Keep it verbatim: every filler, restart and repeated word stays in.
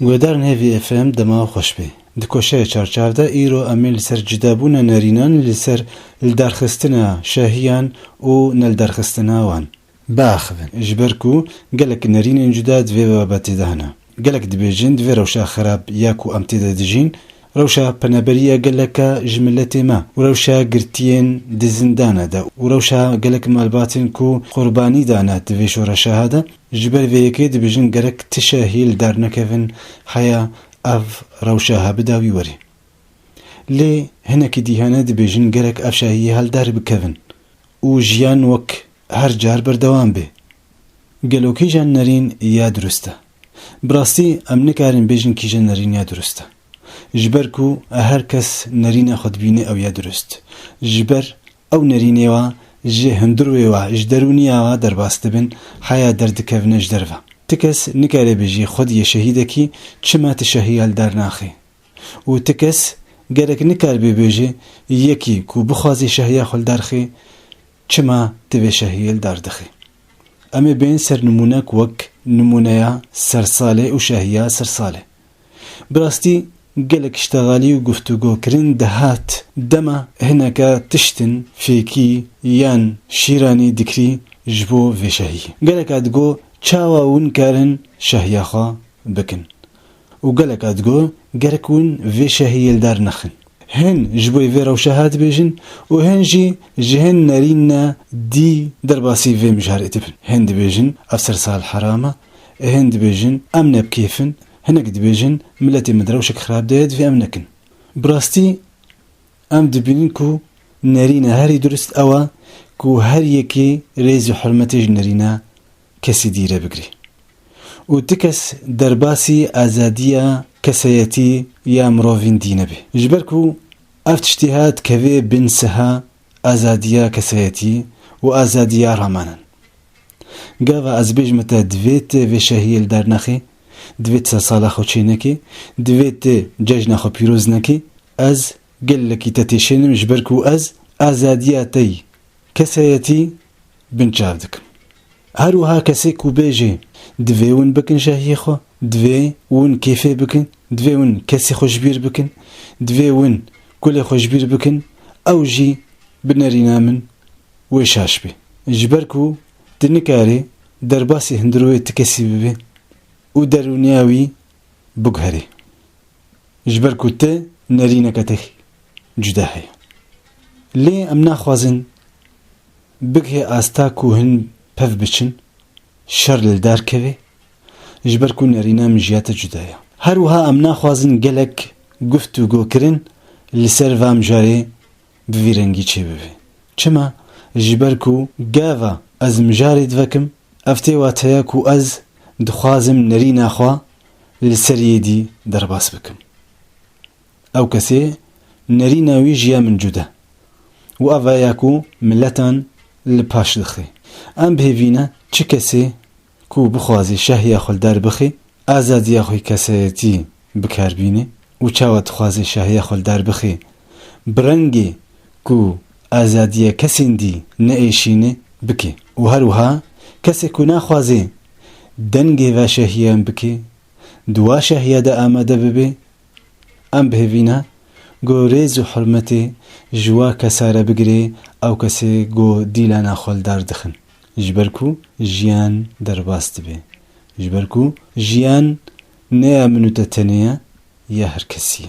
Guhdarên Hêvî F M, dema xweş be. Di koşeya çarçar de îro em ê li ser cudabûna nerînan li ser lidarxistina şahiyan û nelidarxistina wan biaxivin. Ji ber ku gelek nerînên cuda di vê babetê de hene. Gelek dibêjin, di vê rewşa xirab ya ku em tê de dijîn, rewşa peneberiya gelek e ji miletê me û rewşa girtiyên di zindana de û rewşa gelek malbatên ku qurbanî dane di vê şoreşa de, ji ber vê yekê dibêjin gerek ti şahî li dar nekevin, heya ev rewşa hebida wî werê. Lê hinekî dî hene dibêjin gerek ev şahiyê hel dar bikevin û jiyan wek her car berdewam bê. Gelo kîjan nerîn ya durust e? Bi rastî em nikarin bêjin kîjan nerîn ya durust e. Ji ber ku her kes nerîna xwe dibîne ew ya durust. Ji ber ew nerînê wa ji hundirwê wa, ji derûniya wa derbas dibin, heya derdikevine ji derve. Ti kes nikare bêjî xwediyê şehîdekî çima ti şahiya li dar naxê. Û ti kes gerek nikar bê bêje yekî ku bixwaze şahiya xwe li dar xê, çima ti vê şahiyê li dar dixê. Em ê bên ser nimûnek wek nimûneya sersalê û şahiya sersalê. Bi rastî gelek ştexalî û guftûgokirin dihat dema hineke tiştin fêkî yan şîranî dikirî ji bo vê şahiyê. Geleka digo çawa hûn karin şahiya xwe bikin. Û geleka digo gerek hûn vê şahiyê li dar nexin. Hin ji bo vê rewşa ha dibêjin û hin jî ji hin nerîna dî derbasî vê mijarê dibin. Hin dibêjin ev sersal heram e, hin dibêjin em ne bi kêf in, hinek dibêjin miletê me di rewşek xirab de ye, divê em nekin. Bi rastî em dibînin ku nerîna herî durist ew e ku her yekê rêz û hurmetê ji nerîna kesî dî re bigirî. Û ti kes derbasî azadiya kesayetî ya mirovên dî nebe. Ji ber ku ev tiştê ha dikeve bin siha azadiya kesayetî û azadiya ramanan. Gava ez bêjime te divê tu vê şahiyê li dar nexî, divê tu sersala xwe çê nekî, divê tu cejna xwe pîroz nekî, ez gelekî te têşênim ji ber ku ez azadiya te yî kesayetî binçav dikim. Her wiha kesê ku bêjê divê hûn bikin şahiyê xwe, divê hûn kêfê bikin, divê hûn kesê xwe ji bîr bikin, divê hûn kulê xwe ji bîr bikin, ew jî bi nerîna min wê şaş bê. Ji ber ku tu nikarî derbasî hundirwê ti kesî bibê û derûniya wî biguherî. Ji ber ku ti nerîneke te cuda heye. Lê em naxwazin bigihê asta ku hin pev biçin, şer li dar keve, ji ber ku nerîna min ji ya te cuda ye. Her wiha em naxwazin gelek guftûgo kirin li ser va mijarê bi vî rengî çêbibe. Çima? Ji ber ku gava ez mijarê divekim, ev tê wateya ku ez dixwazim nerîna xwe li ser yê dî derbas bikim. Ew kesê nerîna wî ji ya min cuda û ev e ya ku miletan li paş dixe. Em bi hêvî ne çi kesê ku bixwaze şahiya xwe li dar bixe, azadiya xwe kesayetî bi kar bîne û çawa dixwaze şahiya xwe li dar bixe, bi rengê ku azadiya kesên dî neêşîne bike. Û her wiha kesê ku naxwaze dengê va şahiyan bike, di wa şahiya de amade bibe, em bi hêvî ne ku rêz û hurmetê ji wa kesa re bigire, ew kesê ku dîlana xwe li dar dixin. Ji ber ku jiyan derbas dibe. Ji ber ku jiyan ne ya min û te tenê ye, ya her kesî ye.